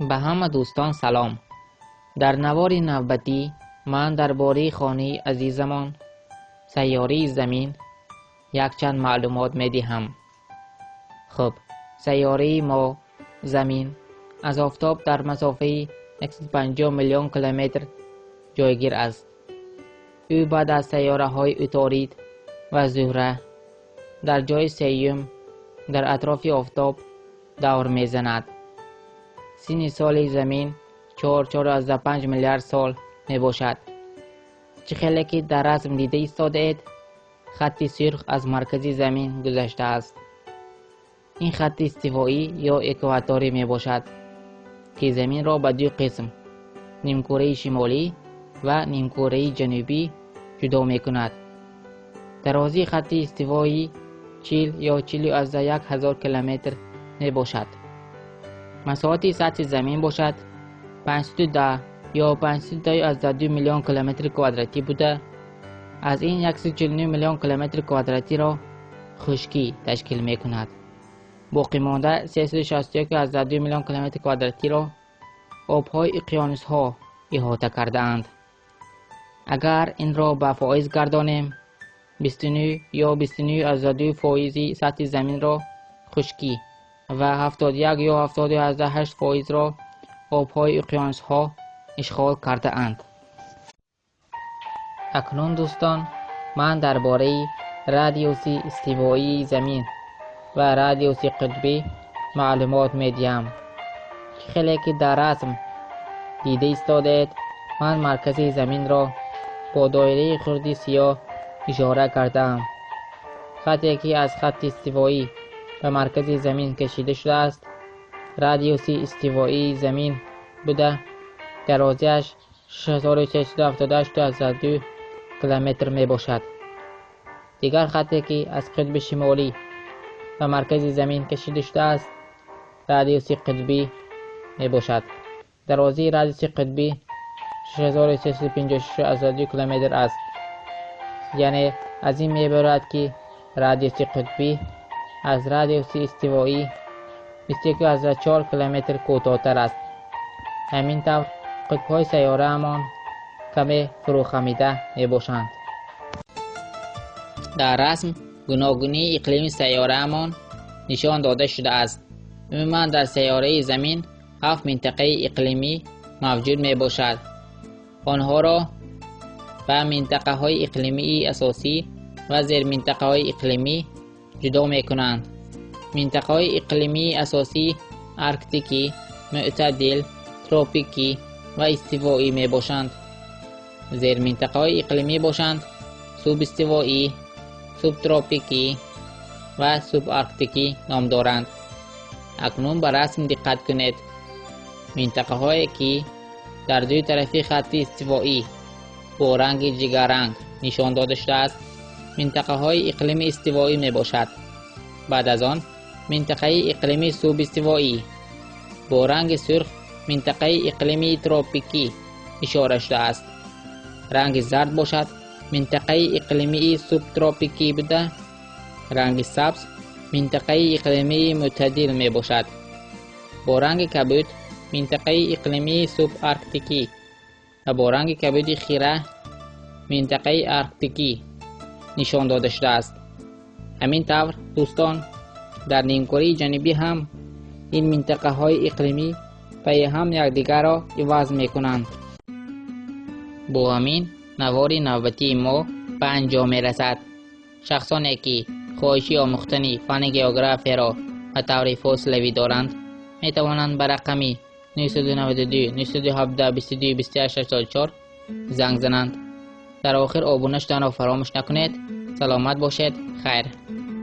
Ба ҳама дӯстон салом. Дар навори навбатӣ ман дар бораи хонаи азизамон, сайёраи Замин, якчанд маълумот медиҳам. Хуб, сайёраи мо, Замин, аз офтоб дар масофаи 150 миллион километр ҷойгир аст. Ӯ баъд аз сайёраҳои Уторид ва Зуҳра дар ҷои сеюм дар атрофи офтоб давр мезанад. Синни соли Замин 4,5 миллиард сол мебошад. Чӣ хеле ки дар расм дида истодаед, хатти сурх аз маркази Замин гузаштааст. Ин хатти истивоӣ ё экваторӣ мебошад, ки Заминро ба ду қисм нимкураи шимолӣ ва нимкураи ҷанубӣ ҷудо мекунад. Дарозии хатти истивоӣ 40 ё 41 ҳазор километр мебошад. Масоҳати сатҳи Замин бошад 510 ё 512 миллион километри квадратӣ буда, аз ин 149 миллион километри квадратиро хушкӣ ташкил мекунад. Боқимонда 361,2 миллион километри квадратиро обҳои уқёнусҳо иҳота кардаанд. Агар инро ба фоиз гардонем, 29 ё 29,2 фоизи сатҳи Заминро хушкӣ ва 71 ё 78 фоизро обҳои уқёнусҳо ишғол кардаанд. Акнун дӯстон, ман дар бораи радиуси истивоии Замин ва радиуси қутбӣ маълумот медиҳам. Чӣ хеле ки дар расм дида истодаед, ман маркази Заминро бо доираи хурди сиёҳ ишора кардаам. Хате ки аз хатти истивоӣ ба маркази Замин кашида шудааст, радиуси истивоии Замин буда, дарозиаш 6378,2 километр мебошад. Дигар хате ки аз қутби шимолӣ ба маркази Замин кашида шудааст, радиуси қутбӣ мебошад. Дарозии радиуси қутбӣ 6356,2 километр аст. Яъне аз ин мебарояд, ки радиуси қутбӣ аз радиуси истивоӣ 21,4 километр кӯтоҳтар аст. Ҳамин тавр қутбҳои сайёраамон каме фурӯхамида мебошанд. Дар расм гуногунии иқлими сайёраамон нишон дода шудааст. Умуман дар сайёраи Замин ҳафт минтақаи иқлимӣ мавҷуд мебошад. Онҳоро ба минтақаҳои иқлимии асосӣ ва зерминтақаҳои иқлимӣ ҷудо мекунанд. Минтақаҳои иқлимии асосӣ арктикӣ, мӯътадил, тропикӣ ва истивоӣ мебошанд. Зерминтақаҳои иқлимӣ бошанд субистивоӣ, субтропикӣ ва субарктикӣ ном доранд. Акнун ба расм диққат кунед. Минтақаҳое ки дар дуи тарафи хатти истивоӣ бо ранги ҷигарранг нишон дода шудааст, минтақаҳои иқлими истивоӣ мебошад. Баъд аз он минтақаи иқлими субистивоӣ, бо ранги сурх минтақаи иқлимии тропикӣ ишора шудааст. Ранги зард бошад минтақаи иқлимии субтропикӣ буда, ранги сабз минтақаи иқлимии мӯътадил мебошад. Бо ранги кабуд минтақаи иқлимии субарктикӣ ва бо ранги кабуди хира минтақаи арктикӣ нишон дода шудааст. Ҳамин тавр дӯстон, дар нимкураи ҷанубӣ ҳам ин минтақаҳои иқлимӣ пайи ҳам якдигарро иваз мекунанд. Бо ҳамин навори навбатии мо ба анҷом мерасад. Шахсоне ки хоҳиши омӯхтани фанни географияро ба таври фосилавӣ доранд, метавонанд ба рақами 992 917 22 28 84 занг зананд. Дар охир обуна шуданро фаромӯш накунед. Саломат бошед. Хайр.